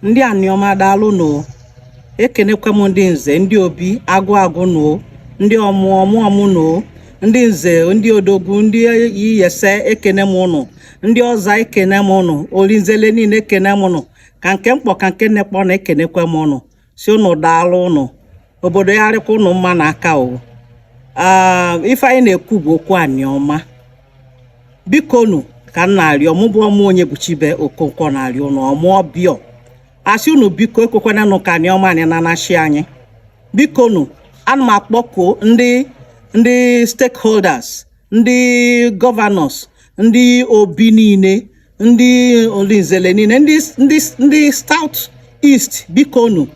Ndị Anioma, daalụ nụ. Ekenekwa m ndị nze, ndị obi agụ agụ nụ, ndị ọmụ ọmụ ọmụ nụ, ndị nze, ndị odogwu, ndị iyese, ekene m ụnụ. Ndị ọza, ekene m ụnụ. Olinzele niile, ekene m ụnụ. Ka nke mkpọ ka nke nekpọ na ekenekwe m ụnụ, si ụnụ daalụ. Ụnụ obodo ya arịkwa ụnụ mma n'aka o. Ife anyị na-ekwu bụ okwu Anioma. Bikonu, ka m na-arịọ, mụ bụ ọmụ onye bụ Chibe Okonkwo na-arịọ ụnụ, ọmụọ bịọ asị unu, biko, ekwekwana nụ ka Anioma anyị na-anachi anyị. Bikonu, ana m akpọkuo ndị stakeholders, ndị governors, ndị obi niile, ndị olinzele niile, ndị South East, bikonu,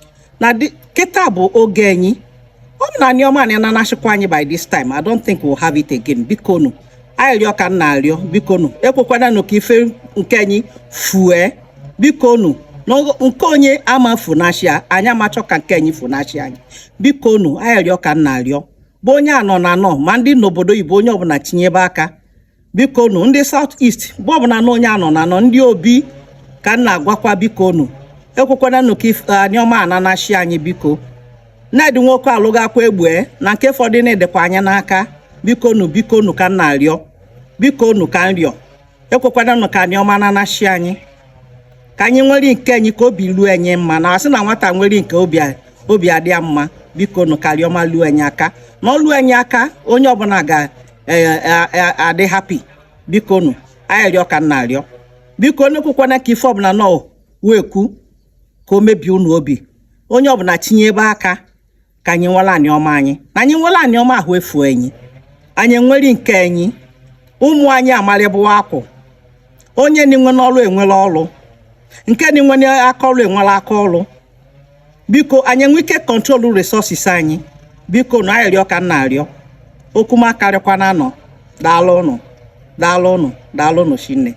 na kịta bụ oge anyị. Ọ bụ na Anioma anyị na-anachikwa anyị by this time, I don't think we'll have it again. Bikonu, arịrịọ ka m na-arịọ, bikonu, ekwekwana nụ ka ife nke anyị fue. Bikonu, nke onye ama funachi anyị, amachọ ka nke anyị funachi anyị. Bikonu, arịrịọ ka m na-arịọ, bụ onye anọ na anọ ma ndị n'obodo oyibo, onye ọbụla tinyebe aka. Bikonu, ndị South East, bụ ọbụla na onye anọ na anọ, ndị obi ka m na-agwakwa, bikonu, ekwekwana nụ ka Anioma ananachi anyị. Biko, Ned Nwoke alụgakwa egbue na nke fọdụ na-edekwa anya n'aka. Bikonu, bikonu, ka m na-arịọ, bikonu, ka m rịọ, ekwekwana nụ ka Anioma ananachi anyị, ka anyị nwere nke anyị, ka obi luo anyị mma. Na asị na nwata nwere nke obi adị ya mma. Bikonu, ka Anioma luo anyị aka, na ọ luo anyị aka, onye ọbụla ga-adị happy. Bikonu, arịrịọ ka m na-arịọ, biko, ekwekwana ka ife ọbụla nọ wee kwu ka o mebie unu obi. Onye ọbụla tinye ebe aka ka anyị nwere Anioma anyị, na anyị nwere Anioma ahụ efu enyi anyị enwere nke anyị, ụmụ anyị amarịbụwa akwụ. Onye na-enwe n'ọrụ enwere ọrụ, nke na-enwe aka ọrụ enwere aka ọrụ. Biko, anyị enwe ike control resources anyị. Biko na arịrịọ ka m na-arịọ, okwu m akarịkwana nọ. Daalụ ụnụ, daalụ ụnụ, daalụ ụnụ shinne.